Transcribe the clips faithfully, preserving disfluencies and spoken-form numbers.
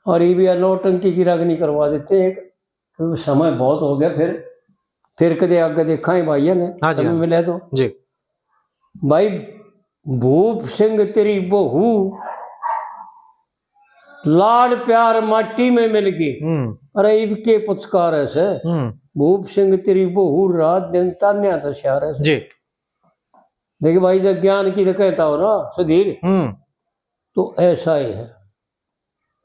और ये भी नौटंकी की रागनी करवा देते हैं। तो समय बहुत हो गया, फिर, फिर कदे आगे देखा है भाइयों ने, हाँ जी, समय हाँ। मिले तो। जी। भाई, भूप सिंह तेरी बहू, लाड प्यार माटी में मिल गए। हम्म। अरे, इबके पुचकार है से। हम्म। भूप सिंह तेरी बहू, रात दिन तान्या तो श्यार है से। जी। देखिए भाई, जब ज्ञान की तो कहता हो ना, सुधीर, हम्म। तो ऐसा ही है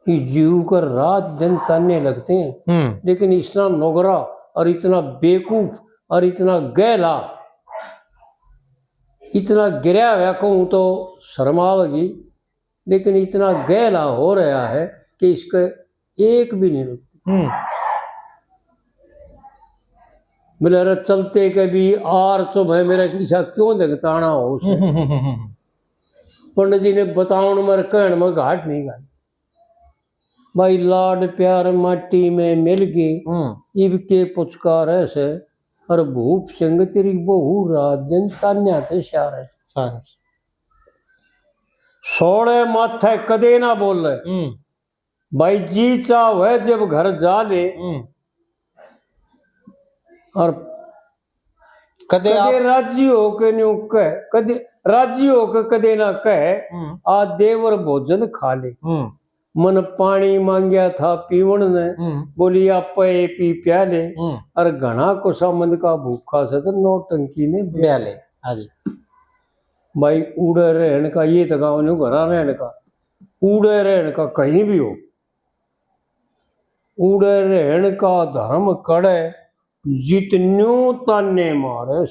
कि जीव का रात दिन ताने लगते हैं, हम्म। लेकिन इतना नोगरा और इतना बेवकूफ और इतना गहला, इतना गिरा हुआ कहूँ तो शर्म आवेगी, लेकिन इतना गहला हो रहा है कि इसके एक भी नहीं रुकती। हम्म। बोले, "अरे, चलते के भी आर चुभे, मेरा ईसा क्यों धकताना हो उसे?" हम्म, हम्म, हम्म, हम्म। पंडित जी ने बतावन में, कहन में घाट नहीं गई। भाई, लाड प्यार माटी में मिल गए, हम्म। इबके पुचकार है से, और भूप सिंह तेरी बहू, रात दिन तान्या ते श्यार है। श्यार है। सोले माथे कदे ना बोले। हम्म। भाई, जी चाहे जब घर जा ले, हम्म। और कदे कदे आप राजी हो के न्यू कह, कदे राजी हो के कदे ना कहे, हम्म। "आ देवर भोजन खा ले।" हम्म। मन पानी मांग्या था पीवण ने, हम्म। बोली, "आपे ए पी प्या ले।" हम्म। और घना कुसा मंद का भूखा से तो नौटंकी ने ब्या ले। हाँ जी। भाई, उड़े रहन का ये तो गाँव न्यू घरा रहन का, उड़े रहन का कहीं भी हो, उड़े रहन का धर्म कड़े, जितन्यू ताने मारे।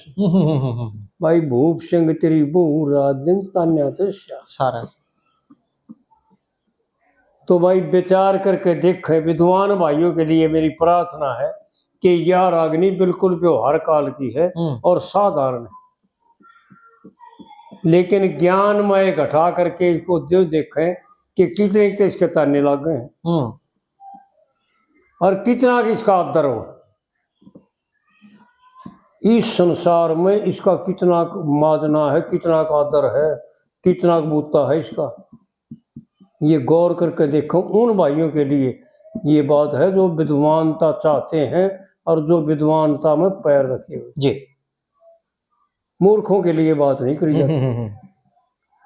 भाई, भूप सिंह तेरी बहू, रात दिन तान्या ते श्यार। सारा। तो भाई, विचार करके देखें, विद्वान भाइयों के लिए मेरी प्रार्थना है कि यह रागनी बिल्कुल व्यवहार काल की है, हम्म। और साधारण है, लेकिन ज्ञान में घटा करके इसको जो देखें कि कितने के इसके ताने लग गए हैं, हम्म। और कितना कि इसका आदर हो। इस संसार में इसका कितना माजना है, कितना का आदर है, कितना का बूता है इसका, ये गौर करके देखो। उन भाइयों के लिए ये बात है जो विद्वानता चाहते हैं और जो विद्वानता में पैर रखे हुए। जी। मूर्खों के लिए बात नहीं करी जाती। हम्म, हम्म, हम्म।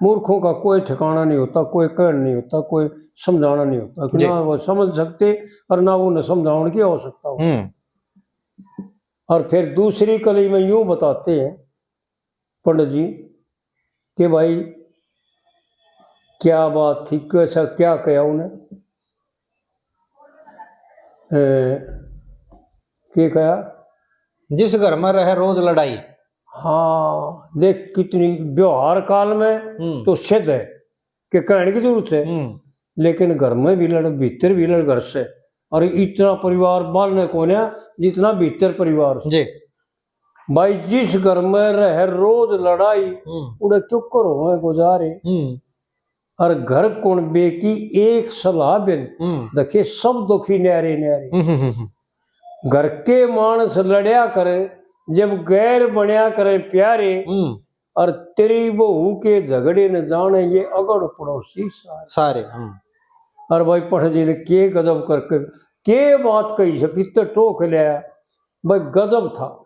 मूर्खों का कोई ठिकाना नहीं होता, कोई कहन नहीं होता, कोई समझाना नहीं होता, जी। ना वो समझ सकते और ना वो न समझाने की आवश्यकता हो। हम्म। और फिर दूसरी कली में यूं बताते हैं पंडित जी कि भाई, क्या बात थी, कैसा, क्या कहा उन्हें, ए, के कहा? जिस घर में रहे रोज लड़ाई। हाँ, देख, कितनी व्यवहार काल में हम्म। तो सिद्ध है कि कहने की जरूरत है, हम्म। लेकिन घर में भी लड़, भीतर भी लड़ घर से, और इतना परिवार बाहर ने कोन्या जितना भीतर परिवार। जी। भाई, जिस घर में रहे रोज लड़ाई, हम्म। उड़े क्यों करो हैं गुजारे। हम्म। और घर कुणबे की एक सलाह बिन, हम्म। देखे सब दुखी न्यारे न्यारे। हम्म, हम्म, हम्म। घर के मानस लड़या करे, जब गैर बनया करे प्यारे, हम्म। और तेरी बहू के झगड़े न जाने ये अगड़ पड़ोसी सारे। सारे, हम्म। और भाई, पंडित जी ने के गजब करके, के बात कही से, कितने टोक लिया। भाई, गजब था।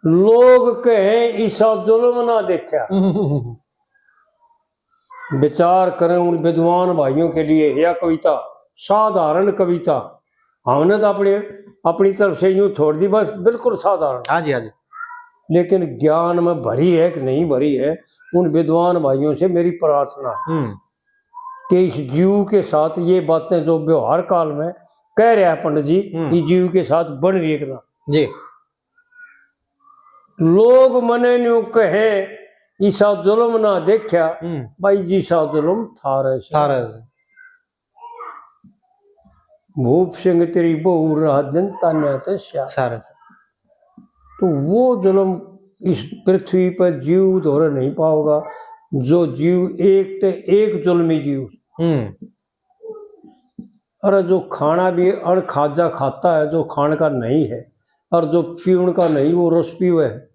लोग कहें, "इसा जुल्म ना देखा।" विचार करें, उन विद्वान भाइयों के लिए यह कविता, साधारण कविता, हमने तो अपने, अपनी तरफ से यूं छोड़ दी, बस बिल्कुल साधारण। हाँ जी, हाँ जी। लेकिन ज्ञान में भरी है कि नहीं भरी है, उन विद्वान भाइयों से मेरी प्रार्थना है हम्म। कि इस जीव के साथ ये बातें जो व्यवहार काल में कह रहा है पंडित जी, हम्म। ये जीव के साथ बन रही है कि ना। जी। लोग मने न्यू कहे, "इसा जुल्म ना देखा।" हम्म। भाई, जिसा जुल्म थारे से। थारे से। भूप सिंह तेरी बहू, रात दिन तान्या ते श्यार। सारे से। तो वो जुल्म इस पृथ्वी पर जीव धोरे नहीं पाओगा, जो जीव एक ते एक जुल्मी जीव। हम्म। अरे, जो खाना भी अणखाजा खाता है, जो खान का नहीं है, और जो पीवण का नहीं, वो रस पीवे है,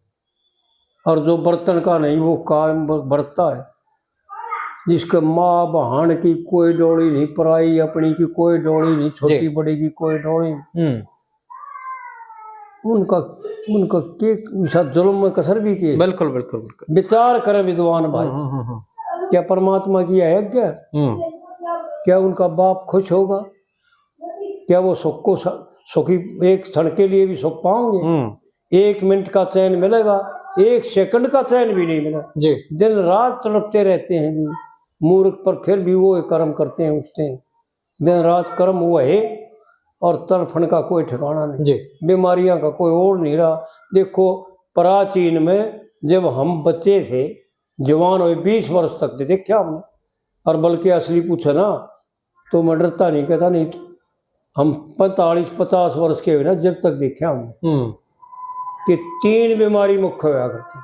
और जो बर्तन का नहीं, वो काम ब-, बरतता है। जिसके माँ बहन की कोई डोली नहीं, पराई अपनी की कोई डोली नहीं, छोटी जी। बड़ी की कोई डोली नहीं। हम्म। उनका, उनका के इसा जुल्म में कसर भी की? बिल्कुल, बिल्कुल, बिल्कुल। विचार करें विद्वान भाई, हम्म, हम्म, हम्म। क्या परमात्मा की है आज्ञा? हम्म। क्या उनका बाप खुश होगा? क्या वो सुख को स-, सुखी एक क्षण के लिए भी सुख पाओगे? हम्म। एक मिनट का चैन मिलेगा? एक सेकंड का चैन भी नहीं मिला। जी। दिन रात तड़पते रहते हैं जी, मूर्ख, पर फिर भी वो एक कर्म करते हैं, उठते हैं। दिन रात कर्म वो है और तड़फन का कोई ठिकाना नहीं। जी। बीमारियां का कोई ओर नहीं रहा। देखो, प्राचीन में जब हम बच्चे थे, जवान हुए, बीस वर्ष तक थे, देखा हमने। और बल्कि असली पूछे ना, तो मैं डरता नहीं, कहता नहीं। हम पैंतालीस पचास वर्ष के हुए ना, जब तक देखा हमने हम्म। कि तीन बीमारी मुख्य होया करती।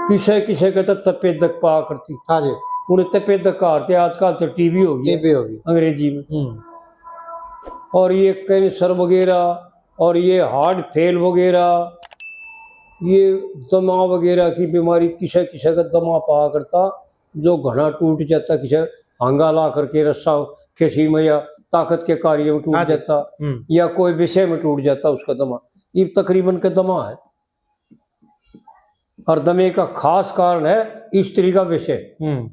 किसे किसे के तो तपेदक पा करती। हाँ जी। उन्हें तपेदक कहा थे, आजकल तो टीबी हो गई है, टीबी हो गई। अंग्रेजी में। हम्म। और ये कैंसर वगैरह और ये हार्ट फेल वगैरह, ये दमा वगैरह की बीमारी, किसे किसे का दमा पा करता, जो घना टूट जाता, किसे हांगा ला करके रस्सा खिसी में या ताकत के कार्य में टूट हाँ जी। जाता, हम्म। या कोई विषय में टूट जाता उसका दमा। ये तकरीबन के दमा है। और दमे का खास कारण है स्त्री का विषय। हम्म।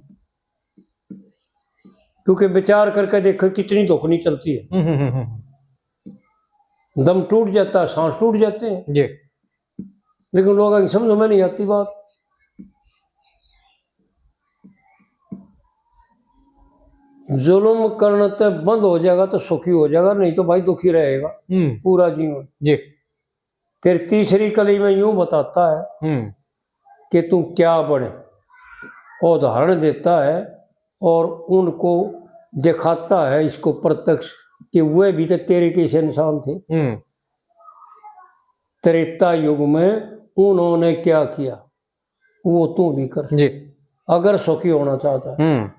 क्योंकि विचार करके देखो, कितनी धुकनी चलती है। हम्म, हम्म, हम्म, हम्म। दम टूट जाता है, सांस टूट जाते हैं। जी। लेकिन लोगों की समझ में नहीं आती बात। जुल्म करने ते बंद हो जाएगा तो सुखी हो जाएगा, नहीं तो भाई दुखी रहेगा हम्म। पूरा जीवन। जी। फिर तीसरी कली में यूं बताता है हम्म। कि तू क्या बने, उदाहरण देता है और उनको दिखाता है इसको प्रत्यक्ष कि वे भी तो तेरे जैसे इंसान थे। हम्म। त्रेता युग में उन्होंने क्या किया, वो तू भी कर। जी। अगर सुखी होना चाहता है। हम्म।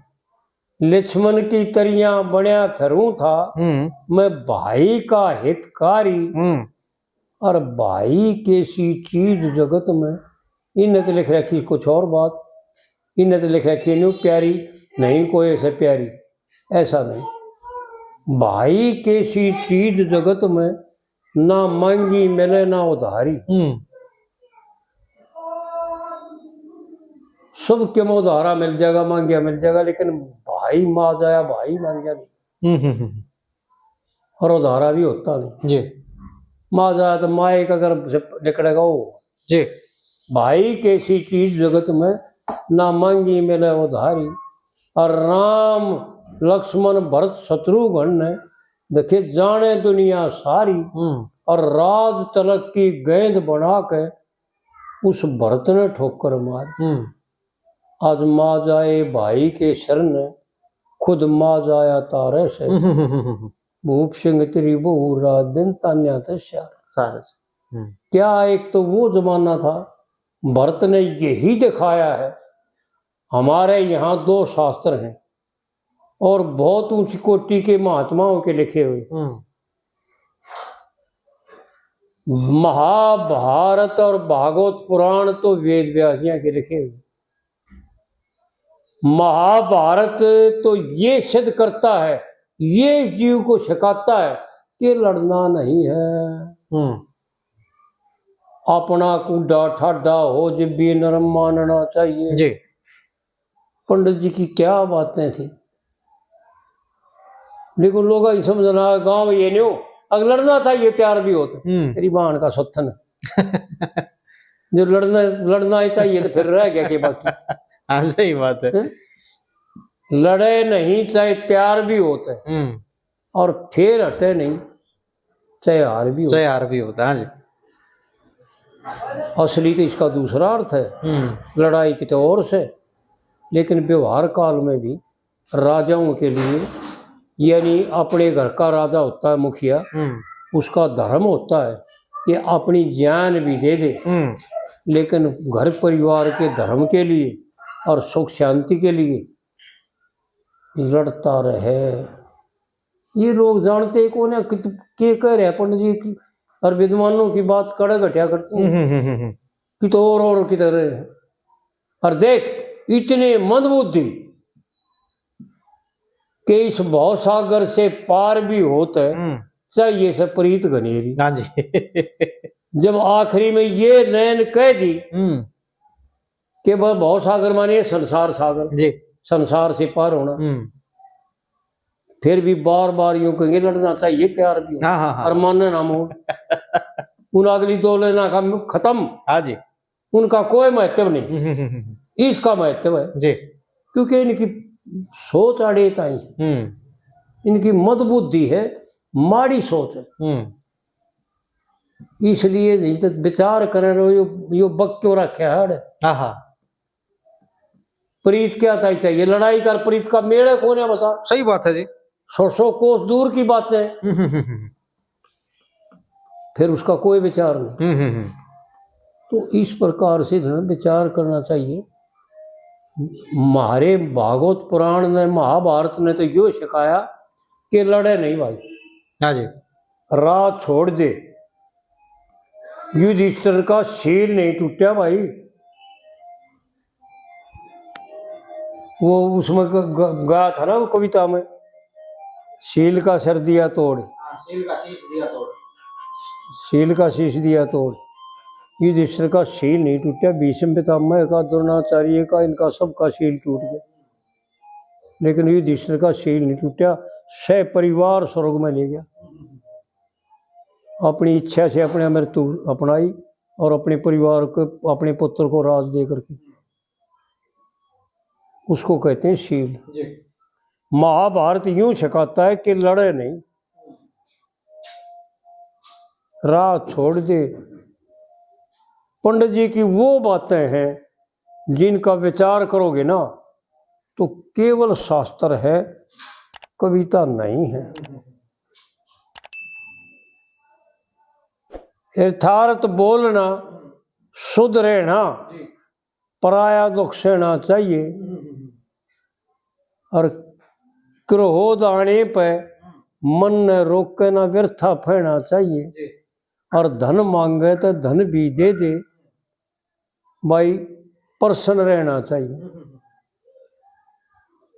लक्ष्मण की तरियां बण्या फिरूं था, हम्म। मैं भाई का हितकारी। हम्म। और भाई कैसी चीज जगत में, इन्हें तो लिख रखी कुछ और बात, इन्हें तो लिख रखी न्यू प्यारी, नहीं कोई ऐसे प्यारी, ऐसा नहीं। भाई कैसी चीज जगत में, ना मांगी मिले ना उधारी। हम्म। सब के में उधारा मिल जाएगा, मांगिया मिल जाएगा, लेकिन भाई माँ जाया, भाई मांगिया नहीं। हम्म, हम्म, हम्म। और उधारा भी होता नहीं। जी। माँ जाया तो माँ एक अगर से निकलेगा वो। जी। भाई कैसी चीज जगत में, ना मांगी मिले उधारी। और राम लक्ष्मण भरत शत्रुघ्न ने देखे जाने दुनिया सारी। हम्म। और राज तिलक की गेंद बना के उस भरत ने ठोकर मारी। हम्म। आज माँ जाए भाई के शरण, खुद माँ जाया तारे से। हम्म, हम्म, हम्म, हम्म। भूप सिंह तेरी बहू रात दिन तान्या ते स्यार। सारे से। हम्म। क्या एक तो वो जमाना था, भरत ने यही दिखाया है। हमारे यहाँ दो शास्त्र हैं और बहुत ऊंची कोटि के महात्माओं के लिखे हुए। हम्म। महाभारत और भागवत पुराण तो वेद व्यासियां के लिखे हुए। महाभारत तो ये सिद्ध करता है, ये इस जीव को सिखाता है कि लड़ना नहीं है। हम्म। अपना कूड़ा ठाडा हो जब भी नरम मानना चाहिए। जी। पंडित जी की क्या बातें थी, लेकिन लोग ही समझना, गांव ये न्यू, अगर लड़ना चाहिए तैयार भी होते। हम्म। तेरी बाण का सत्थन। जो लड़ना, लड़ना ही चाहिए तो फिर रह गया के बाकी। हाँ, सही बात है। हैं? लड़े नहीं चाहे तैयार भी होते। हम्म। और फिर हटे नहीं, चाहे हार भी हो। चाहे हार भी होता, हाँ जी। असली तो इसका दूसरा अर्थ है, हम्म। लड़ाई किते और से, लेकिन व्यवहार काल में भी राजाओं के लिए, यानी अपने घर का राजा होता है मुखिया, हम्म। उसका धर्म होता है कि अपनी जान भी दे दे, हम्म। लेकिन घर परिवार के धर्म के लिए और सुख शांति के लिए लड़ता रहे। ये लोग जानते ही कौन है कि तू के कह रहे हैं पंडित जी की, और विद्वानों की बात कड़े घटिया करते हैं। हम्म, हम्म, हम्म, हम्म। कि तो और, और की तरह है। और देख, इतने मंदबुद्धि, कि इस भवसागर से पार भी होत है, हम्म। चाहिए से प्रीत घनेरी। हाँ जी। जब आखिरी में ये लाइन कह दी हम्म। कि वह भवसागर माने ये संसार सागर, जी। संसार से पार होना। हम्म। फिर भी बार बार यूं कहेंगे, लड़ना चाहिए, तैयार भी हो। हाँ, हाँ, हाँ। और मानना ना मोड़। उन अगली दो लाइना का खत्म। हाँ जी। उनका कोई महत्व नहीं। हम्म, हम्म, हम्म, हम्म। इसका महत्व है। जी। क्योंकि इनकी सोच आड़े ताई, हम्म। इनकी मंदबुद्धि है, माड़ी सोच है। हम्म। इसलिए नहीं तो विचार करे रहो, यो, यो बक क्यों रखे है अड़े? हाँ, हाँ। प्रीत क्या ताई चाहिए? लड़ाई कर, प्रीत का मेल है कौन है, बता? सही बात है जी। सौ सौ कोस दूर की बात है। हम्म, हम्म, हम्म, हम्म। फिर उसका कोई विचार नहीं। हम्म, हम्म, हम्म। तो इस प्रकार से जो है विचार करना चाहिए। म्हारे भागवत पुराण ने, महाभारत ने तो यो सिखाया कि लड़े नहीं भाई। हाँ जी। राह छोड़ दे। युधिष्ठिर का शील नहीं टूटा भाई। वो उसमें ग-, ग-, गाया था ना वो कविता में, शील का सर दिया तोड़। हाँ, शील का शीश दिया तोड़। शील का शीश दिया तोड़। युधिष्ठिर का शील नहीं टूटा, भीष्म पितामह का, द्रोणाचार्य का, इनका सबका शील टूट गया, लेकिन युधिष्ठिर का शील नहीं टूटा। सह परिवार स्वर्ग में ले गया, अपनी इच्छा से अपने मृत्यु अपनाई और अपने परिवार को, अपने पुत्र को राज दे करके। उसको कहते हैं शील। जी। महाभारत यूं सिखाता है कि लड़े नहीं, राह छोड़ दे। पंडित जी की वो बातें हैं जिनका विचार करोगे ना, तो केवल शास्त्र है, कविता नहीं है। यथार्थ बोलना, शुद्ध रहना, पराया दुख सहना चाहिए। और क्रोध आने पे मन ने रोके ना, व्यर्था फहना चाहिए। जी। और धन मांगे तो धन भी दे दे, भाई, प्रसन्न रहना चाहिए।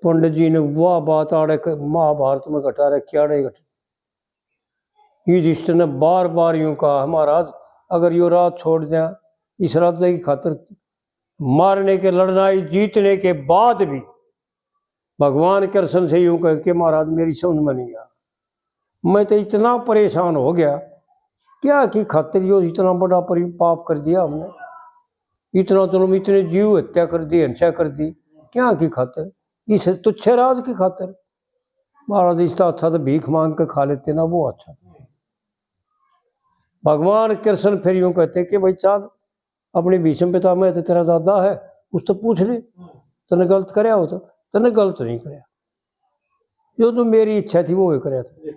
पंडित जी ने वह बात आड़े क-, महाभारत में घटा रखी, आड़े घट-, युधिष्ठिर ने बार बार यूं कहा, महाराज, अगर यो राह छोड़ दिया, इस राह की खातर मारने के, लड़ाई जीतने के बाद भी भगवान कृष्ण से यूं कह के, महाराज, मेरी समझ में नहीं आ, मैं तो इतना परेशान हो गया, क्या की खातिर यो इतना बड़ा परि-, पाप कर दिया हमने, इतना जुल्म, इतने जीव हत्या कर दी, हिंसा कर दी, क्या की खातिर? इस तुच्छे राज की खातिर। महाराज, इससे अच्छा तो भीख मांग के खा लेते ना, वो अच्छा। भगवान कृष्ण फिर यूं कहते कि भाई, चल, अपने भीष्म पितामह तो तेरा दादा है, उससे पूछ ले, तने गलत करया हो तो। तने गलत नहीं करया, जो तो मेरी इच्छा थी वो ही करया था।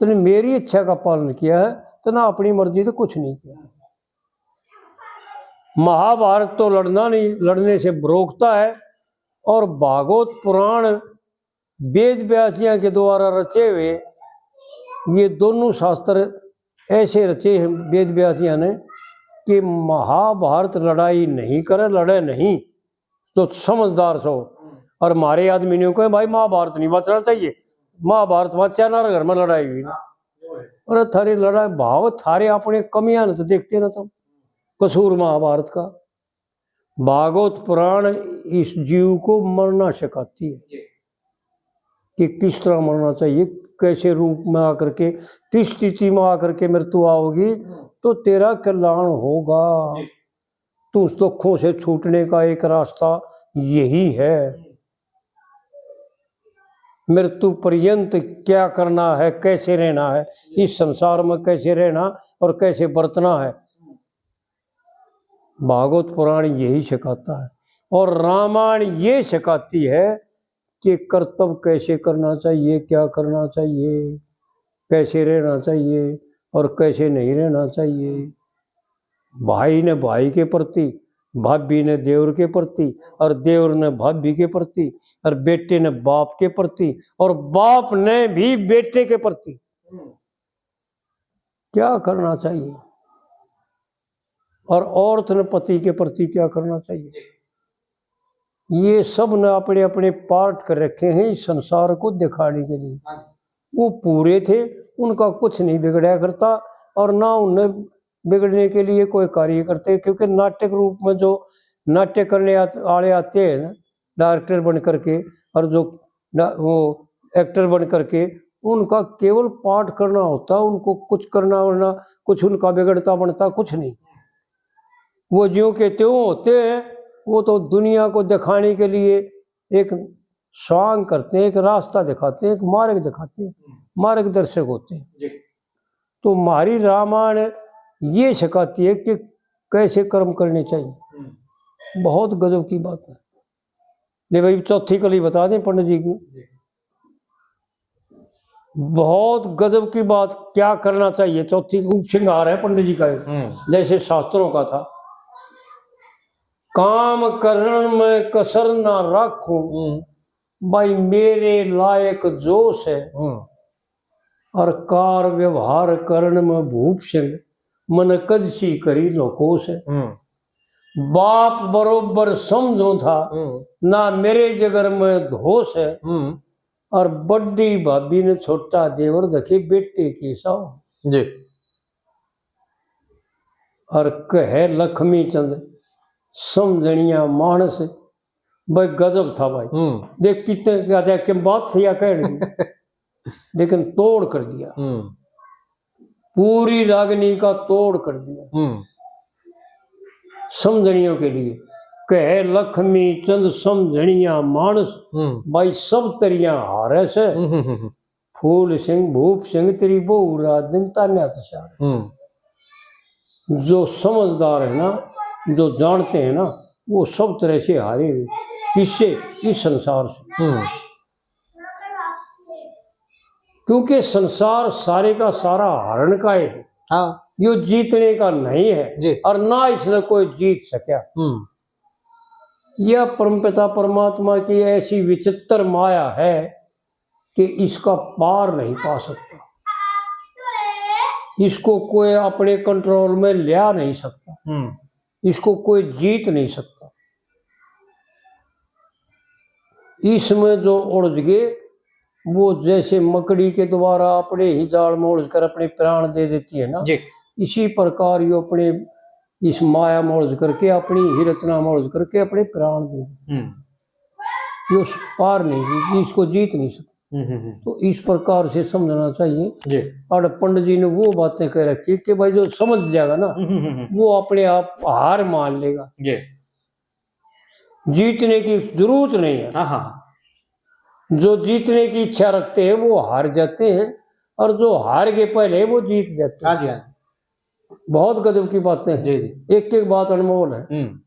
तने मेरी इच्छा का पालन किया है, तने अपनी मर्जी से कुछ नहीं किया। महाभारत तो लड़ना नहीं, लड़ने से रोकता है, और भागवत पुराण वेद व्यासियां के द्वारा रचे हुए, ये दोनों शास्त्र ऐसे रचे हैं वेद व्यासियां ने कि महाभारत लड़ाई नहीं करे, लड़े नहीं, तो समझदार सो। और हमारे आदमी ने कहे, भाई, महाभारत नहीं वाचना चाहिए, महाभारत वाचा ना, घर में लड़ाई हुई ना। अरे, थारे लड़ाई भाव, थारे अपने कमियां ने तो देखते ना तुम, कसूर महाभारत का। भागवत पुराण इस जीव को मरना सिखाती है जी। कि किस तरह मरना चाहिए, कैसे रूप में आकर के, किस स्थिति में आकर के मृत्यु आओगी, हम्म। तो तेरा कल्याण होगा। जी। तो उस दुखों से छूटने का एक रास्ता यही है। हम्म। मृत्यु पर्यंत क्या करना है, कैसे रहना है, इस संसार में कैसे रहना और कैसे बरतना है। भागवत पुराण यही सिखाता है। और रामायण ये सिखाती है कि कर्तव्य कैसे करना चाहिए, क्या करना चाहिए, कैसे रहना चाहिए और कैसे नहीं रहना चाहिए। भाई ने भाई के प्रति, भाभी ने देवर के प्रति, और देवर ने भाभी के प्रति, और बेटे ने बाप के प्रति, और बाप ने भी बेटे के प्रति। हम्म। क्या करना चाहिए? और औरत ने पति के प्रति क्या करना चाहिए? जी। ये सब ने अपने अपने पार्ट कर रखे हैं इस संसार को दिखाने के लिए। हाँ जी। वो पूरे थे, उनका कुछ नहीं बिगड़ा करता और ना उन्हें बिगड़ने के लिए कोई कार्य करते, क्योंकि नाटक रूप में जो नाट्य करने आत-, आले आते हैं ना, डायरेक्टर बन करके और जो डा-, वो एक्टर बन करके, उनका केवल पार्ट करना होता, उनको कुछ करना वरना कुछ उनका बिगड़ता बनता कुछ नहीं। वो ज्यों के त्यों होते हैं, वो तो दुनिया को दिखाने के लिए एक सॉन्ग करते हैं, एक रास्ता दिखाते हैं, एक मार्ग दिखाते हैं, मार्गदर्शक होते हैं। जी। तो म्हारी रामायण ये सिखाती है कि कैसे कर्म करने चाहिए। हम्म। बहुत गजब की बात है। ले भाई, चौथी कली बता दें पंडित जी की। जी। बहुत गजब की बात, क्या करना चाहिए। चौथी उपसंहार है पंडित जी का, हम्म। जैसे शास्त्रों का था, काम करण में कसर ना राखूं, हम्म। भाई मेरे लायक जो सै, हम्म। और कार व्यवहार करण में भूप सिंह, मन कद सी करी लो कोस है। हम्म। बाप बरोबर समझो था, हम्म। ना मेरे जगर में धोस है। हम्म। और बड्डी भाभी ने छोटा देवर देखे बेटे के साव। जी। और कहे लक्ष्मी चंद समझनिया मानस, भाई गजब था भाई। हम्म। देख कितने ज्यादा के बात थी या कहने की। लेकिन तोड़ कर दिया। हम्म। पूरी रागनी का तोड़ कर दिया। हम्म। समझनियों के लिए कहे लक्ष्मी चंद समझनिया मानस, हम्म। भाई सब तरिया हारे से। हम्म, हम्म, हम्म। फूल सिंह, भूप सिंह, तेरी बहू रात दिन तान्या तस्यार। हम्म। जो समझदार है ना, जो जानते हैं ना, वो सब तरह से हारे हुए। किससे? इस संसार से। हम्म। क्योंकि संसार सारे का सारा हारण का है। हाँ। यो जीतने का नहीं है। जी। और ना इसने कोई जीत सका। हम्म। यह परमपिता परमात्मा की ऐसी विचित्र माया है कि इसका पार नहीं पा सकता, इसको कोई अपने कंट्रोल में ल्या नहीं सकता, हम्म। इसको कोई जीत नहीं सकता। इसमें जो उलझ गए, वो जैसे मकड़ी के द्वारा अपने ही जाल में उलझ कर अपने प्राण दे देती है ना, जी। इसी प्रकार यो अपने इस माया में उलझ करके, अपनी ही रचना में उलझ करके अपने प्राण दे देती है। हम्म। यो पार नहीं, इसको जीत नहीं सकता। हम्म, हम्म, हम्म। तो इस प्रकार से समझना चाहिए। जी। और पंडित जी ने वो बातें कह रखी कि भाई जो समझ जाएगा ना, हम्म, हम्म, हम्म। वो अपने आप हार मान लेगा। जी। जीतने की जरूरत नहीं है। हाँ, हाँ। जो जीतने की इच्छा रखते हैं वो हार जाते हैं, और जो हार गए पहले वो जीत जाते हैं। हाँ जी, हाँ जी। बहुत गजब की बातें हैं। जी, जी। एक एक बात अनमोल है। हम्म।